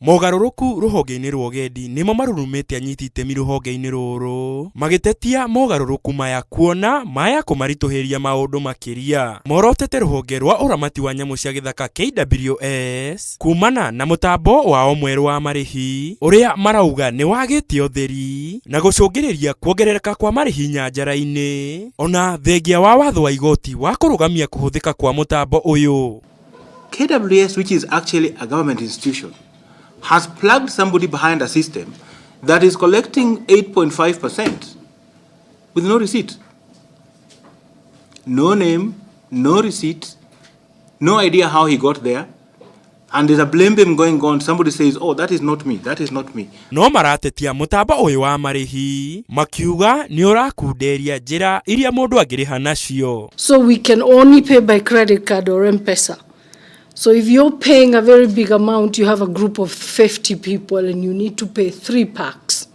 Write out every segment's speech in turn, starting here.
Mogarũrũku rũhonge-inĩ rwa ũgendi nĩmo marurumĩte anyiti itemi rũhonge-inĩ rũrũ magĩtetia mogarũrũku maya kuona maya kũmaritũhĩria maũndũ makĩria. Morotete rũhonge rwa ũramati wa nyamũ cia gĩthaka KWS kumana na mũtambo wao mwerũ wa marĩhi ũrĩa marauga nĩ wagĩte ũtheri na gũcũngĩrĩria kuongerereka kwa marĩhi nyanjara-inĩ ona thengia wa watho wa igoti wa kũrũgamia kũhũthĩka kwa mũtambo ũyũ. KWS, which is actually a government institution, has plugged somebody behind a system that is collecting 8.5% with no receipt. No name, no receipt, no idea how he got there. And there's a blame game going on. Somebody says, "Oh, that is not me, that is not me." No maratetia mũtambo ũyũ wa marĩhi makiuga nĩ ũrakunderia njĩra iria mũndũ angĩrĩha nacio. So we can only pay by credit card or M-Pesa. So if you're paying a very big amount, you have a group of 50 people and you need to pay three packs.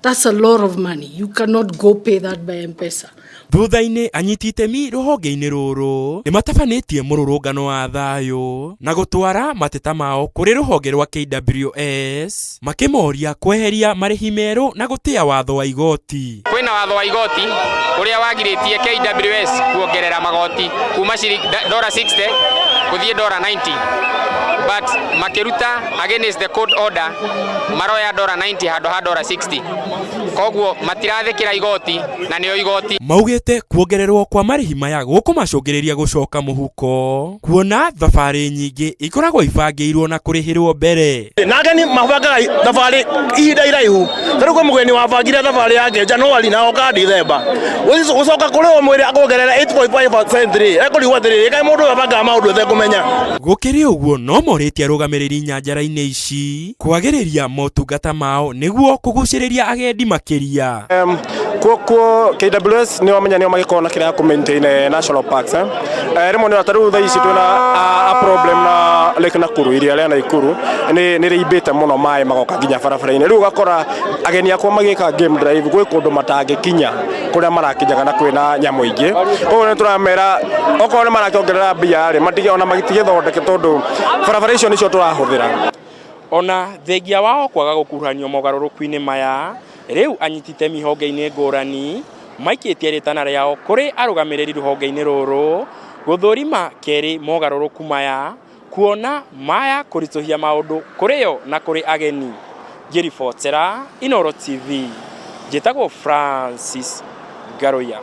That's a lot of money. You cannot go pay that by M-Pesa. Thutha-inĩ anyiti itemi rũhonge-inĩ rũrũ nĩ matabanĩtie mũrũrũngano wa thayũ na gũtwara mateta mao kũrĩ rũhonge rwa KWS makĩmoria kweheria marĩhi merũ na gũtĩa watho wa igoti. Kwĩna watho wa igoti ũrĩa wagirĩtie KWS kuongerera magoti kuma dora 60 gũthiĩ dora 90, but makĩruta against the court order, maroya dora 90 handũ ha dora 60, koguo matirathĩkĩra igoti na nĩo igoti. Maugĩte kuongererwo kwa marĩhi maya gũkũmacũngĩrĩria gũcoka mũhuko kuona thabarĩ nyingĩ ikoragwo ibangĩirwo na kũrĩhĩrwo mbere. Na ageni mabangaga thabarĩ ihinda iraihu. Ta rĩu kwĩ mũgeni wabangire thabarĩ yake Januari na oka Dithemba, gũcoka kũrĩ o mwĩrĩ akuongerera 8.5% rĩ, ekũrigwo atĩrĩrĩ, kaĩ mũndũ ũyũ abangaga maũndũ etekũmenya? Gũkĩrĩ ũguo, no morĩtie arũgamĩrĩri nyanjara-inĩ ici kwagĩrĩria motungata mao nĩguo kũgucĩrĩria agendi makĩria. Kuo KWS nĩ wamenya nĩo magĩkorwo na kĩrĩa kũ maintain national parks, eh? Rĩmwe nĩ ta rĩu thaa ici twĩna a problem na Lake Nakuru, iria rĩa Nakuru nĩ rĩimbĩte mũno, maĩ magoka nginya barabara-inĩ. Rĩu ũgakora ageni akwa magĩka game drive gwĩ kũndũ matangĩkinya kũrĩa marakinyaga na kwĩna nyamũ ingĩ. Koguo nĩ tũramera okorwo nĩ marakĩongerera mbia rĩ, matige ona matigĩthondeke tondũ barabara icio nĩcio tũrahũthĩra. Ona thengia wao kwaga gũkuruhanio mogarũrũku-inĩ maya, rĩu anyiti itemi honge-inĩ ngũrani maikĩtie rĩtana rĩao kũrĩ arũgamĩrĩri rũhonge-inĩ rũrũ gũthũrima kerĩ mogarũrũku maya kuona maya kũritũhia maũndũ kũrĩ o na kũrĩ ageni. Ngĩribotera Inooro TV, njĩtagwo Francis Ngaruiya.